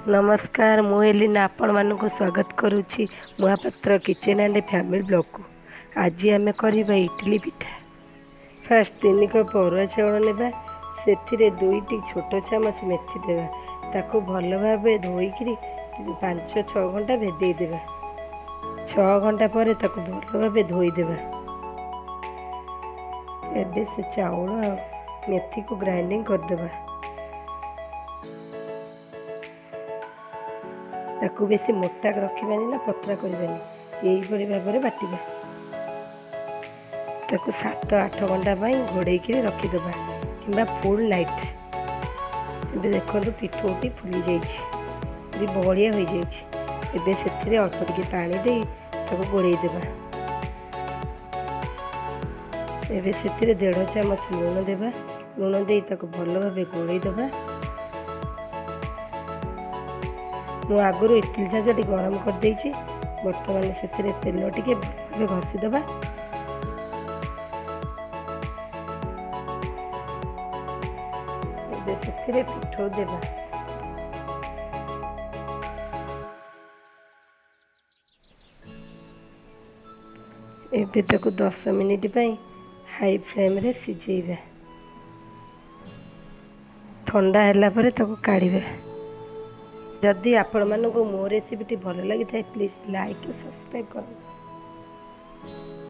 ନମସ୍କାର, ମୁଁ ଏଲିନା ଆପଣମାନଙ୍କୁ ସ୍ୱାଗତ କରୁଛି ମହାପାତ୍ର କିଚେନ୍ ଆଣ୍ଡ ଫ୍ୟାମିଲି ବ୍ଲଗ୍କୁ। ଆଜି ଆମେ କରିବା ଇଟିଲି ପିଠା। ଫାଷ୍ଟ 3 କପ୍ ଅରୁଆ ଚାଉଳ ନେବା, ସେଥିରେ 2ଟି ଛୋଟ ଚାମଚ ମେଥି ଦେବା। ତାକୁ ଭଲ ଭାବେ ଧୋଇକିରି 5-6 ଘଣ୍ଟା ଭେଦେଇ ଦେବା। 6 ଘଣ୍ଟା ପରେ ତାକୁ ଭଲ ଭାବେ ଧୋଇଦେବା। ଏବେ ସେ ଚାଉଳ ଆଉ ମେଥିକୁ ଗ୍ରାଇଣ୍ଡିଙ୍ଗ କରିଦେବା। ତାକୁ ବେଶୀ ମୋଟା ରଖିବାନି ନା ପତଳା କରିବାନି, ଏଇଭଳି ଭାବରେ ବାଟିବା। ତାକୁ 7-8 ଘଣ୍ଟା ପାଇଁ ଘୋଡ଼େଇକିରି ରଖିଦେବା କିମ୍ବା ଫୁଲ୍ ନାଇଟ୍। ଏବେ ଦେଖନ୍ତୁ, ପିଠଉଟି ଫୁଲି ଯାଇଛି, ବି ବହଳିଆ ହୋଇଯାଇଛି। ଏବେ ସେଥିରେ ଅଳ୍ପ ଟିକେ ପାଣି ଦେଇ ତାକୁ ଗୋଳେଇ ଦେବା। ଏବେ ସେଥିରେ 1.5 ଚାମଚ ଲୁଣ ଦେବା। ଲୁଣ ଦେଇ ତାକୁ ଭଲ ଭାବେ ଗୋଳେଇ ଦେବା। ମୁଁ ଆଗରୁ ଇଟିଲି ଛାଞ୍ଚଟି ଗରମ କରିଦେଇଛି। ବର୍ତ୍ତମାନ ସେଥିରେ ତେଲ ଟିକେ ଭଲ ଭାବେ ଘଷିଦେବା। ଏବେ ସେଥିରେ ପିଠଉ ଦେବା। ଏବେ ତାକୁ 10 ମିନିଟ୍ ପାଇଁ ହାଇ ଫ୍ଲେମ୍ରେ ସିଝେଇବା। ଥଣ୍ଡା ହେଲା ପରେ ତାକୁ କାଢ଼ିବା। ଯଦି ଆପଣମାନଙ୍କୁ ମୋ ରେସିପିଟି ଭଲ ଲାଗିଥାଏ, ପ୍ଲିଜ୍ ଲାଇକ୍, ସବସ୍କ୍ରାଇବ୍ କରନ୍ତୁ।